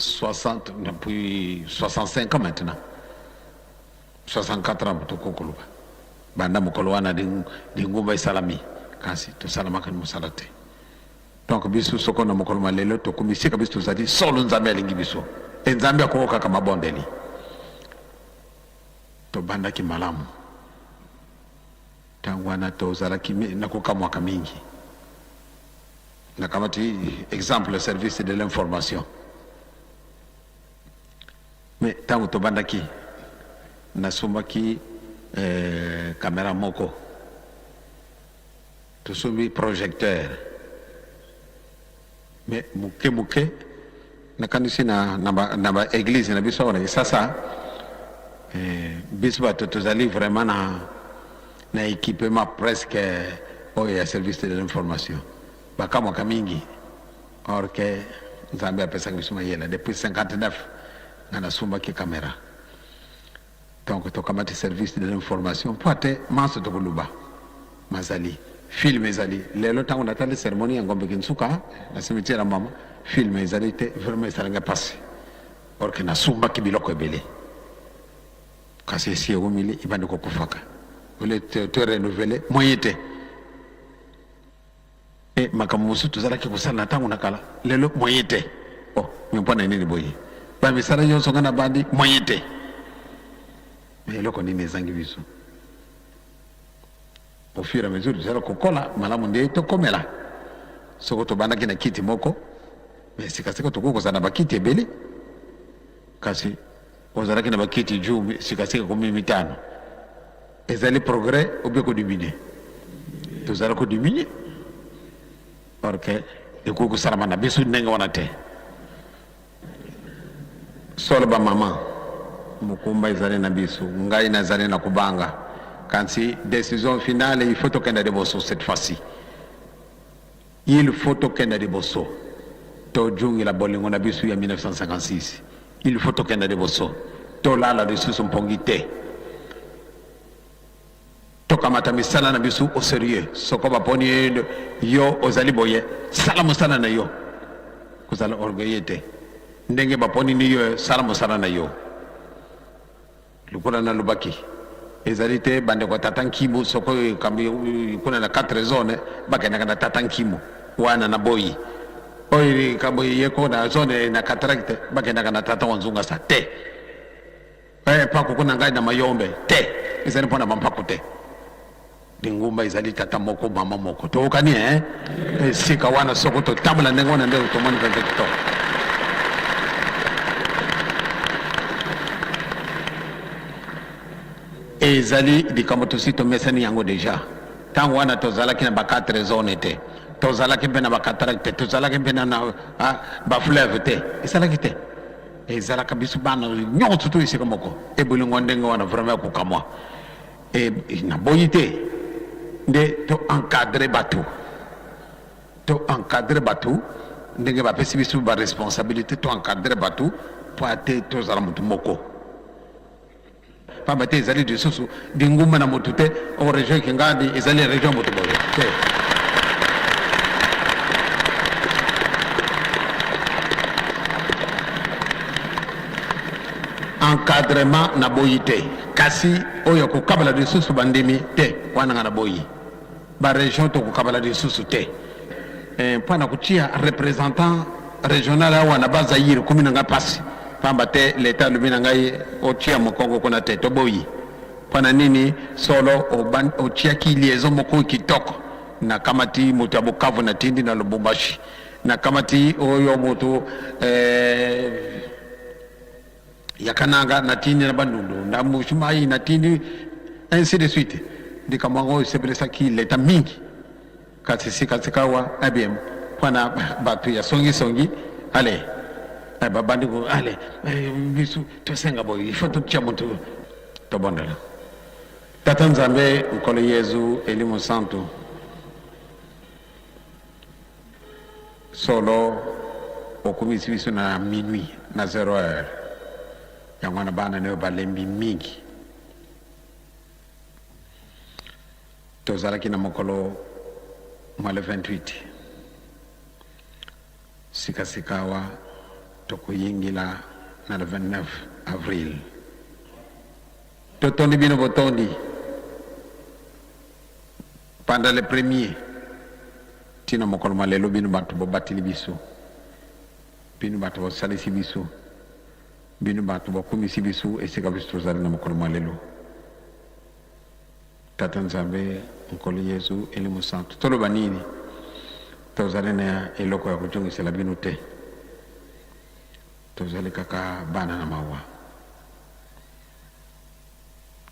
60, depuis 65 ans maintenant, 64 ans tokoki koloba, banda mokolo wana lingomba esalami, kasi tosalamaka mosala te. Donc biso soko na mokolo ma lelo tokomi sika, biso tozali solo, Nzambe alingi biso e Nzambe akokokaka mabondeli. Tobandaki malamu ntango wana, tozalaki na kokamwaka mingi. Nakamati exemple service de l'information, mais ntango tobandaki, nasombaki caméra moko, tosombi projecteur, mais moke moke nakanisi na ba église na biso awa na Kisasa, biso bato tozali vraiment na équipement presque oyo ya service de l'information. Bakamwaka mingi, or que Nzambe apesaki biso mayele depuis 59 nga nasombaki caméra. Donc tokamati service de l'information mpo ate manso tokoluba mazali film ezali. Lelo ntango natali cérémonie ya Ngombe Kinsuka na cimetière ya mama, film ezali te, vraiment esalinga mpasi, or que nasumbaki biloko ebele, kasi esi ewumili, ebandi kokufaka, ole to renouveler, moyen te. E makambo mosusu tozalaki kosala na ntango na kala, lelo moyen te. Oh, me mpo na nini boye? Bamisala nyonso nga na bandi, moyen te. Me eloko nini ezangi biso? Au fur et à mesure tozala kokola malamu nde tokomela. Soko tobandaki na kiti moko, me sikasika tokoki kozala na bakiti ebele. Kasi ozalaki na bakiti juu, sikasika komi mitano, ezali progrès ou bien kodiminuer? Tozala kodiminuer, or que ekoki kosalama na biso ndenge wana te. Solo bamama, mokumba ezali na biso. Ngai nazali na kobanga, kasi décision finale, il faut tokenda liboso. Cette fois-ci il faut tokenda liboso, tojungela bolingo na biso ya 1956. Il faut tokenda liboso, tolala lisusu mpongi te, tokamata misala na biso au sérieux. Soko baponi yo, ozali boye, sala mosala na yo, kozala orgueilleux te. Ndenge baponi ni yo, sala mosala na yo. Lokola nalobaki, ezali te bandeko ya tata Nkimu, soko kuna na 4 zone bakendaka na tata Nkimu wana na boyi oyo likambo yeko na zone na cataracte, bakendaka na tata wa Nzungasa te. Mpako kuna ngai na Mayombe te, ezali mpona bampako te. Lingumba ezali tata moko, mama moko, toyokani eh? Esika wana soko totambola ndenge wana nde tomoni mpenza kitoko. Ezali likambo tosi tomesani yango deja. Ntango wana tozalaki na ba 4 zone te, tozalaki mpe na bacataracte te, tozalaki mpe na bafleuve te, ezalaki te. Ezalaka biso bana nyonso to esika moko. Ebolingo ndenge wana vraiment ekokamwa. E naboyi te nde to encadre bato, to encadre bato ndenge bapesi biso baresponsabilité, to encadre bato mpo ate tozala motu moko, pamba te ezali lisusu lingumba na motu te. O région Kingandi ezali région motu boye te. Encadrement naboyi te, kasi oyo kokabala lisusu bandimi te, wana nga naboyi. Barégion tokokabala lisusu te. Mpo na kotia représentant régional awa na Bazaire, komi na ngai mpasi, pamba te leta alobi na ngai otia mokongo kuna te. Toboyi. Mpo na nini? Solo otiaki liaison moko kitoko, nakamati moto ya Bukavu, natindi na Lubumbashi, nakamati oyo moto ya Kananga, natindi na Bandundu, na Mbuji-Mayi natindi, ainsi de suite. Likambo yango esepelesaki leta mingi, kasi sikasika awa eh bien, mpona bato ya songisongi, ale babandi ko ale biso tosenga boye, il faut totia moto. Tobondela. Tata Nzambe, Nkolo Yezu, Elimo Santu, solo okomisi biso na minuit na 0 heure. Yango wana bana na yo balembi mingi. Tozalaki na mokolo mwa le 28, sikasika awa. Tokoyingila na le 29 avril. Totondi bino botondi banda le premier ti na mokolo mwa lelo bino bato bobateli biso, bino bato bosalisi biso, bino bato bokumisi biso esika biso tozali na mokolo mwa lelo. Tata Nzambe, Nkolo Yezu, Elimo Santu, toloba nini? Tozali na eloko ya kojongisela bino te. Tozali kaka bana na mawa.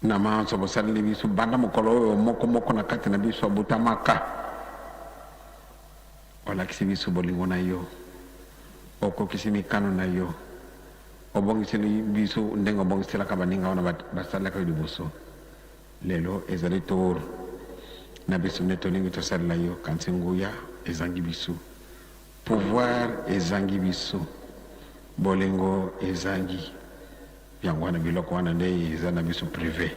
Na manso bosaleli biso banda mokolo oyo moko moko na kati na biso abotamaka. Olakisi biso bolingo na yo, okokisi mikano na yo, obongiseli biso ndenge obongiselaka baninga wana basalelaka yo liboso. Lelo ezali tour na biso nde tolingi tosalela yo, kansi nguya ezangi biso, pouvoir ezangi biso, bolingo ezangi. Yango wana biloko wana nde eza na biso prive.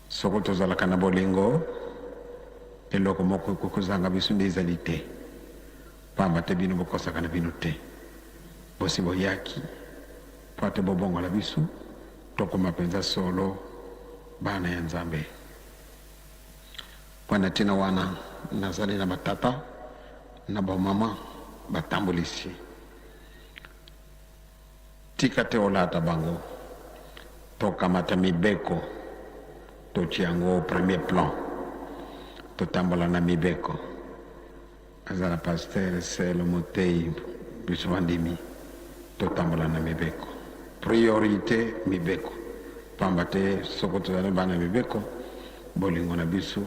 Soko tozalaka na bolingo, eloko moko ekoki kozanga biso nde ezali te. Pamba te bino bokosaka na bino te. Bosi boyaki mpo ete bobongola biso tokoma mpenza solo bana ya Nzambe. Mpo na ntina wana, nazali na batata na bamama batambolisi. Tika te olata bango. Tokamata mibeko, totia yango au premier plan. Totambola na mibeko. Azala pasteur, selo, moteyi, biso bandimi totambola na mibeko. Priorite mibeko. Pamba te soko tozali bana mibeko, bolingo na biso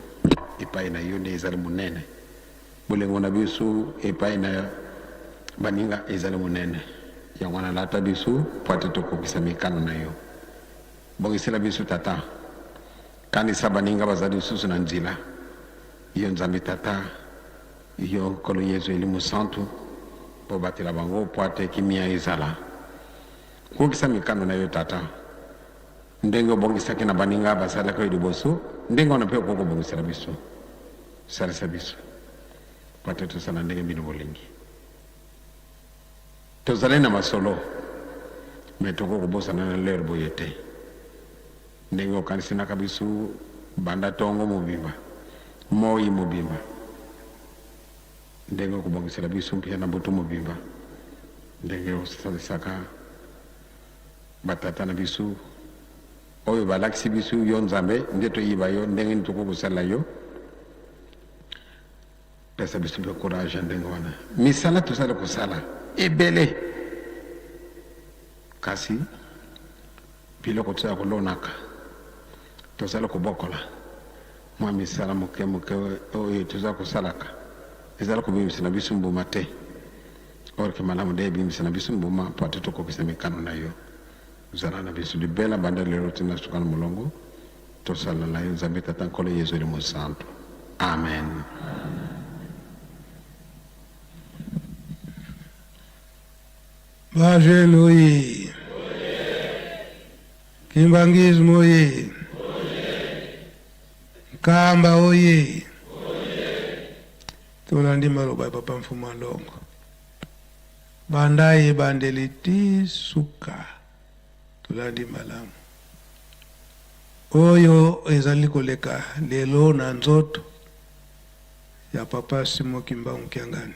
epai na yo nde ezali monene. Bolingo na biso epai na baninga ezali monene. Yango wana lata biso mpo ete tokokisa mikano na yo. Bongisela biso, Tata. Kanisa baninga bazali lisusu na nzila. Yo Nzambe Tata, yo Nkolo Yezu Elimo Santu, bobatela bango mpo ete kimia ezala. Kokisa mikano na yo, Tata. Ndenge obongisaki na baninga basalaka yo liboso, ndenge wana mpe okoki kobongisela biso. Salisa biso mpo ete tosala ndenge bino bolingi. Tozali na masolo, mais tokoki kobosana na l'heure boye te. Ndenge okanisinaka biso banda tongo mobimba, moyi mobimba, ndenge okobongisela biso mpia na butu mobimba, ndenge osalisaka batata na biso oyo balakisi biso yo Nzambe, nde toyiba yo, ndenge nini tokoki kosalela yo. Pesa biso mpe courage ya ndenge wana. Misala tozali kosala ebele, kasi biloko tozali kolonaka, tozali kobokola mwa misala moke moke oyo tozali kosalaka ezali kobimisa na biso mbuma te. Or ke malamu nde ebimisa na biso mbuma mpo ete tokokisa mikano na yo. Zala na biso libela banda lelo ti na suka na molongo. Tosalela yo Nzambe Tata Nkolo Yezu Elimo Santu. Amen. Ba jeunes oye! Kimbanguisme oye! Nkamba oye! Tolandi maloba ya Papa Mfuma Longo banda ebandeli ti suka. Tolandi malamu oyo ezali koleka lelo na nzoto ya Papa Simon Kimbangu Kiangani.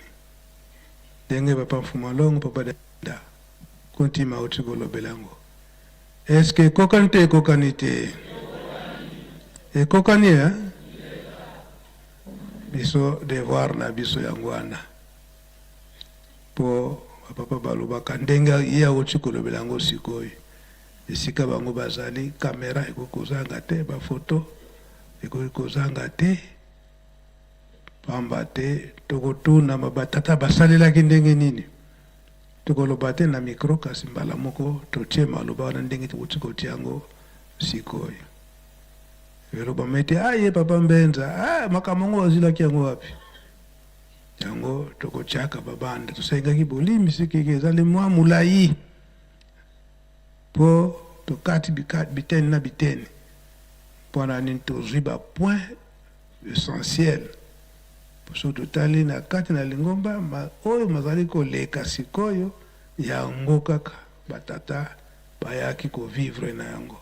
Ndenge Papa Mfuma Longo, Papa Dada Kuntima auti kolobela yango. Est-ce que ekokani te ekokani te? Ekokani hein? Biso devoir na biso yango wana. Po ba papa balobaka ndenge ye awuti kolobela yango sikoyo, esika bango bazali camera ekoki kozanga te, ba photo ekoki kozanga te, pamba te tokotuna ba tata basalelaki ndenge nini, tokoloba te na micro kasi mbala moko totie maloba wana ndenge towuti kotia yango sikoyo. Elobama ete ah ye papa Mbenza ah makambo yango bazwilaki yango wapi? Yango tokotiaka ba bande. Tosengaki bolimbisi keke ezali mwa molayi po tokati biteni na biteni. Pona nini tozwi ba points essentiels po soki totali na kati na lingomba ma oyo mazali koleka sikoyo. Yango kaka batata bayaki kovivre na yango.